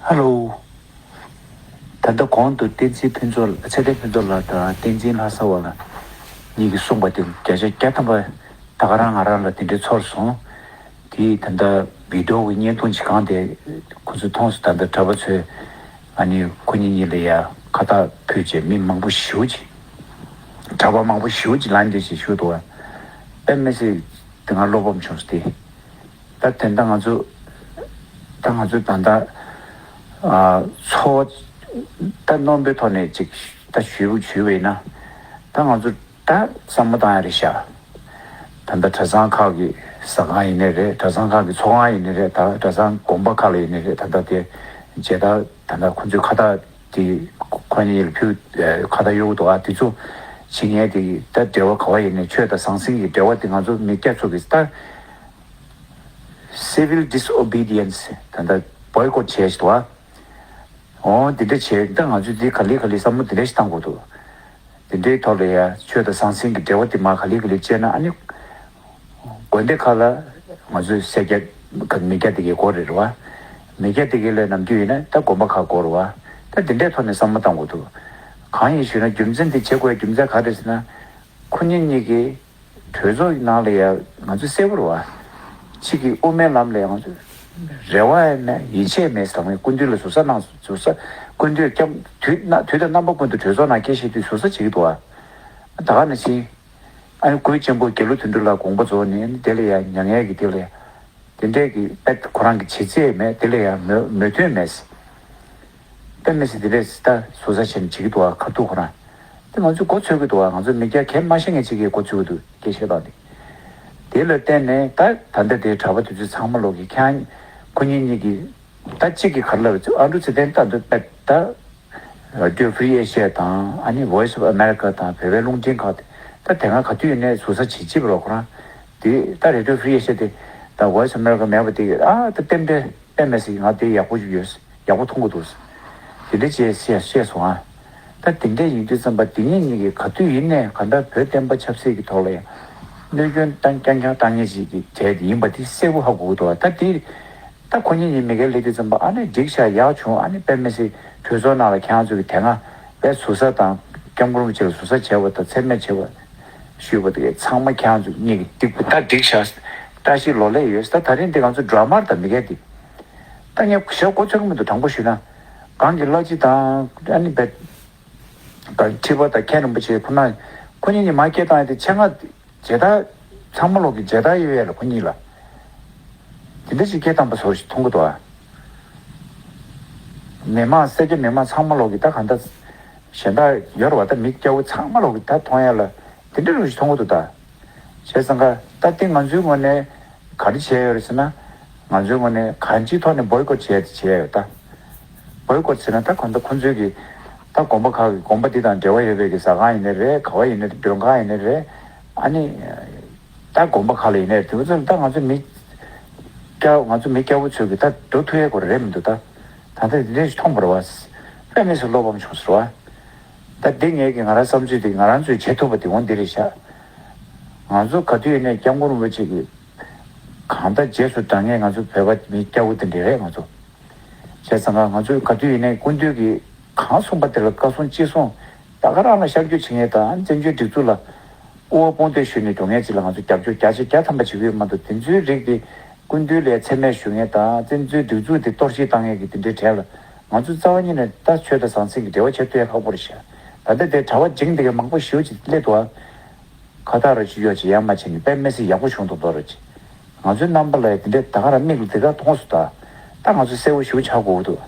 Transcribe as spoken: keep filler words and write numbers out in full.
ཧ་ལོ། ད་ལྟ་གོང་དུ་བསྟན་འཛིན་ཕུན་ཚོགས་ཚེ་བརྟན་ཕུན་ཚོགས་ལགས་དང་བསྟན་འཛིན་ལྷ་ས་བ་ལགས་གཉིས་ཀྱིས་གསུངས་པ་དེ་བརྒྱ་ཆ་བརྒྱ་ཐམ་པ་ད་ག་རང་ང་རང་ལ་དེ་འདྲའི་ཚོར་སོང་། དེས་ད་ལྟ་བི་ཌི་ཡོ་གི་བརྙན་ཐུང་ཅིག་གང་དེ་ཁོ་ཚོས་མཐོང་སོང་། ད་ལྟ་གྲྭ་པ་ཚོས་ཨ་ནི་ཁོ་གཉིས་གཉིས་ལ་ཡ་ཁ་བཏགས་ཕུལ་བྱས་མི་མང་པོ་ཞེ་པོ་ཅིག་གྲྭ་པ་མང་པོ་ཞེ་པོ་ཅིག་ལངས་བསྡད་བྱས་བཞུགས་འདུག་བ། དཔེ་མི་སྲིད་དེ་ང་བློ་ཕམ་བྱུང་སོང་སྟེ། ད་དེ་འདྲ་ང་ཚོ་ད་ང་ཚོ་ད་ལྟ་ཨ་འཚོ་བ་ད་རྣོན་པོའི་ཐོག་ནས་ཅིག་ད་ཞུས་ཞུས་པ་ཡིན་ན། ད་ང་ཚོ་ད་བསམ་བློ་བཏང་ཡ་རེད་ཤག་ད་ལྟ་གྲྭ་ཚང་ཁག་གི་ཟ་ཁང་ཡིན་ནའི་རེད། གྲྭ་ཚང་ཁག་གི་ཚོགས་ཁང་ཡིན་ནའི་རེད། ད་གྲྭ་ཚང་དགོན་པ་ཁག་ལ་ཡིན་ནའི་རེད། ད་ལྟ་དེ་མཇལ་དར་ད་ལྟ་ཁོ་ཚོའི་ཁ་བཏགས་དེ་ཁོ་གཉིས་ལ་ཕུལ་ཁ་བཏགས་གཡོག་འདུག་ཨ་དེ་ཚོ་བྱེད་མཁན་དེ་ད་འབྲེལ་བ་ག་བ་ཡིན་ནའི་ཆོས་དང་ཟང་ཟིང་གི་འབྲེལ་བ་དེ་ང་ཚོ་མི་སྐྱ་ཚོ་གི་ད། Civil disobedience ད་ལྟ་boycott བྱས་ཤིག་འདུག་ཨ། འོ་འདི་འདྲ་བྱས་ད་ང་ཚོས་འདི་ག་ལེ་ག་ལེ་བསམ་བློ་འདི་འདྲ་ཞིག་བཏང་དགོས་འདུག་འདི་འདྲའི་ཐོག་ལ་ཡ་ཆོས་དང་ཟང་ཟིང་གི་འབྲེལ་བ་འདི་མར་ག་ལེ་ག་ལེ་བཅད་ན་ཨ་ནི། དགོན་སྡེ་ཁག་ལ་ང་ཚོས་སེར་སྐྱ་ག་མི་སྐྱ་དེ་གའི་སྐོར་རེད་རེད་བ། མི་སྐྱ་དེ་གའི་ལས་ནམ་རྒྱུན་ཡིན་ན་ད་དགོན་པ་ཁག་སྐོར་རེད་བ། ད་འདི་འདྲའི་ཐོག་ནས་བསམ་བློ་བཏང་དགོས་འདུག་གང་ཡིན་ཞུས་ན་རྒྱུ་མཚན་འདི་བྱེད་དགོས་ཡ་རྒྱུ་མཚན་ག་རེ་ཟེར་ན། ཁོ་གཉིས་གཉིས་ཀྱིས་གྲོས་ཚོགས་ནང་ལ་ཡང་ང་ཚོས་གསལ་པོ་རེད་བ། གཅིག་གིས་དབུ་མའི་ལམ་ལ་ཡང་ང་ཚོས་རེ་བ་ཡང་མེད། ཡིད་ཆེས་མེད་ཟེར་བའི་སྐུ་མདུན་ལ་ཟུར་ཟ་གནང་། ཟུར་ཟ་སྐུ་མདུན་སྐྱབས་དུས་ན་དུས་དང་རྣམ་པ་ཀུན་ཏུ་གྲོས་ཚོགས་ནང་སྐད་བཤད་དུས་ཟུར་ཟ་བྱེད་ཀྱི་འདུག་བ། ད་ག་ནང་བཞིན་ཨ་ནི་གུས་ཆེན་པོ་རྒྱལ་ལོ་དོན་གྲུབ་ལགས་དགོངས་པ་རྫོགས་ནས་དེ་ལ་ཡང་མྱ་ངན་གྱི་དེ་ལ་ཡང་། དེ་འདྲས་ཀྱི་དཔེ་ཁོ་རང་གི་བྱེད་རྩིས་མེད། དེ་ལ་ཡང་མོས་མོས་མཐུན་མེད། དཔེ་མི་སྲིད་དེ་འདྲས་ད་ཟུར་ཟ་བྱས་ནས་བྱེད་ཀྱི་འདུག་ཨ། ཁ་ཐུག་ཁོ་རང་། དེ་ང་ཚོས་མགོ་ཚོས་ཀྱི་འདུག་ཨ། ང་ཚོ་མི་སྐྱ་གན་མ་ཤེས་མཁན་ཅིག་གིས་མགོ་ཚོས་ཀྱི་འདུག་སྐད་ཆ་དང་དེ། དེ་ལ་བརྟེན་ནས་ད་ད་ལྟ་དེའི་གྲྭ་པ་དེ་ཚོ་ཚང་མ་ལོག་གི་ཁྱེད་ཁོ་གཉིས་གཉིས་ཀྱི་ད་གཅིག་གིས་ག་རེ་ལབ་ཚོད་ཨ་འབྲུ་ཚེ་བརྟན་ད་འདི་དཔེ་ད། Radio Free Asia དང་ཨ་ནི་Voice of America དང་བོད་པའི་རླུང་འཕྲིན་ཁག་དེ་ད་དེ་སྔ་ག་དུས་ཡིན་ནའི་ཟུར་ཟ་བྱེད་ཅིག་རོགས་ཁོ་རང་། དེ་ད་Radio Free Asia དེ་ད་Voice of America མེད་པ་དེ་ཨ་ད་རྟེན་འབྲེལ་དཔེ་མེད་ཟིག་ང་དེ་ཡག་པོ་ཞིག་ཡོད། ཡག་པོ་མཐོང་གི་འདུག་དེ་འདྲ་བྱས་བཤད་བཤད་སོང་ཨ། ད་དེ་འདྲ་ཡིན་དུས་ཙམ་པ་དེ་གཉིས་གཉིས་ཀྱིས་ག་དུས་ཡིན་ནའི་གང་ལྟར་བོད་བསྟན་པ་ཆབ་སྲིད་ཀྱི་ཐོག་ལ་ཡང་གནོད་སྐྱོན་བཏང་རྐྱང་རྐྱང་བཏང་མཁན་ཞིག་གི་གྲས་དེ་ཡིན་པ་དེ་གསལ་པོ་ཧ་གོ་གི་འདུག་ད་དེ་ད་ཁོ་གཉིས་གཉིས་མི་སྒེར་སླེབས་དུས་ཙམ་པ་ཨ་ནི་འགྲིག་ཤག་ཡག་བྱུང་། ཨ་ནི་དཔེ་མི་སྲིད་གྲོས་ཚོགས་ནང་ལ་ཁྱེད་རང་ཚོ་གི་དེ་སྔ་དཔེ་ཟུར་ཟ་དང་སྐྱབས་མགོན་རིན་པོ་ཆེ་ལ་ཟུར་ཟ་བྱས་པ་དང་མཚན་སྨད་བྱས་པ་ཞུས་པ་དེ་གའི་ཚང་མ་ཁྱེད་རང་ཚོ་གཉིས་ཀྱིས་འགྲིག་པ་ད་འགྲིག་ཤག་བཀྲ་ཤིས་ལོ་ལེགས་ཡོད། ད་ད་རིང་འདི་ང་ཚོ་ཌ་ར་མ་རེད་ད་མི་སྒེར་འདི། ད་ངས་ཞེ་མགོ་ཚོད་ཀྱི་མི་འདུག་དྲང་པོ་ཞུས་ན། གང་གི་བླ་སྤྱི་དང་ཨ་ནི་བེད། ཁྲི་པ་དང་མཁན་རིན་པོ་ཆེ་ཁོ་ན། ཁོ་གཉིས་ནི་མ་སྐད་བཏང་ཡ་དེ་ཆེད་མངགས་མཇལ་དར་ཚང་མ་ལོག་གི་མཇལ་དར་ཡོད་ཡ་ལ་ཁོ་གཉིས་ལ། དེ་འདྲ་ཞིག་སྐད་བཏང་པ་བཟོ་ཞིག་མཐོང་གི་འདུག་ཨ། མི་མང་སེར་སྐྱ་མི་མང་ཚང་མ་ལོག་གི་ད་གང་ལྟར་གཞན་དག་ཡོད་རེད་བ། ད་མི་སྐྱ་བོ་ཚང་མ་ལོག་གི་ད་མཐོང་ཡ་ལ་དེ་འདྲ་རུ་ཞིག་མཐོང་གི་འདུག་ད། བྱས་ཙང་ཀ་ད་དེ་ང་ཚོའི་ངོས་ནས་ག་རེ་བྱས་ཡོད་རེད་ཟེར་ན། ང་ཚོའི་ངོས་ནས་གང་ཅིའི་ཐོག་ནས་བོའི་ཀོ་ཊི་བྱས་བྱས་ཡོད་ད། བོའི་ཀོ་ཊི་ཟེར་ན་ད་གང་ལྟར་ཁོང་ཚོའི་གི་ད་དགོན་པ་ཁག་གི་དགོན་པ་འདི་དང་འབྲེལ་བ་ཡོད་པའི་གི་ཟ་ཁང་ཡིན་ནའི་རེད། ག་བ་ཡིན་ནའི་རེད། མགྲོན་ཁང་ཡིན་ནའི་རེད། ཨ་ནི་ད་དགོན་པ་ཁག་ལ་ཡིན་ནའི་རེད། དེ་ཚོ་ད་ང་ཚོ་མི་སྐྱ་ང་ཚོ་མི་སྐྱ་བོ་ཚོས་གི་ད་འགྲོ་ཐུབ་ཡས་སྐོར་རེད་མི་འདུག་ད་ད་ལྟ་འདི་འདྲ་ཞིག་མཐོང་བ་རེད་བ། དཔེ་མི་སྲིད་བློ་ཕམ་བྱུང་ཟེར་བ། ད་འདི་ངས་ཀྱི་ང་རང་བསམ་ཚུལ་འདི་ང་རང་ཚོས་བྱེད་ཐུབ་པ་འདི་འོ་འདི་རེད་ཤག་ང་ཚོ་ག་དུས་ཡིན་ནའི་སྐྱབས་མགོན་རིན་པོ་ཆེ་གི་གང་ལྟར་རྗེས་སུ་འབྲང་མཁན་ང་ཚོ་བོད་པ་མི་སྐྱ་བོ་འདི་འདྲ་རེད་ང་ཚོ། བྱས་ཙང་ང་ང་ཚོས་ག་དུས་ཡིན་ནའི་སྐུ་མདུན་གྱིས་གང་གསུངས་པ་དེ་ལ་བཀའ་གསུང་ཅི་གསུང་ད་ག་རང་ལ་ཤར་བསྐྱོད་བྱེད་མཁན་དང་བཙན་བྱོལ་སྒྲིག་འཛུགས་ལ་དབུ་བ་དཔུང་འདེགས་ཞུས་ནས་འགྲོ་མཁན་ཅིག་ལ་ང་ཚོ་རྒྱབ་སྐྱོར་བརྒྱ་ཆ་བརྒྱ་ཐམ་པ་བྱེད་ཀྱི་ཡོད་མ་གཏོགས་དེ་ཚོའི་རིགས་དེ། སྐུ་མདུན་ལ་མཚན་སྨད་ཞུ་མཁན་དང་བཙན་འཛུལ་སྒྲིག་འཛུགས་དེ་གཏོར་བཤིག་བཏང་མཁན་གྱི་དེ་འདྲའི་གྲས་ལ་ང་ཚོ་རྩ་བ་ཉིད་ནས་ད་ཆོས་དང་ཟང་ཟིང་གི་འབྲེལ་བ་བྱེད་ཐུབ་ཡ་ཁག་པོ་རེད་ཤག་ད་ལྟ་དེ་གྲྭ་པ་བྱིངས་དེ་གའི་མང་པོ་ཞེ་པོ་ཅིག་སླེབས་འདུག་ཨ། ཁ་བཏགས་ར་ཅིག་གཡོག་ཅིག་ཡར་མར་བྱས་ནས་དཔེ་མི་སྲིད་ཡག་པོ་བྱུང་འདུག་མདོག་ར་ཅིག་ང་ཚོའི་རྣམ་པ་ལ་ཡ་དེ་འདྲའི་ད་ག་རང་མིག་ལ་དེ་ག་མཐོང་སོང་ད། ད་ང་ཚོ་གསལ་པོ་ཞེ་པོ་ཆགས་དགོས་འདུག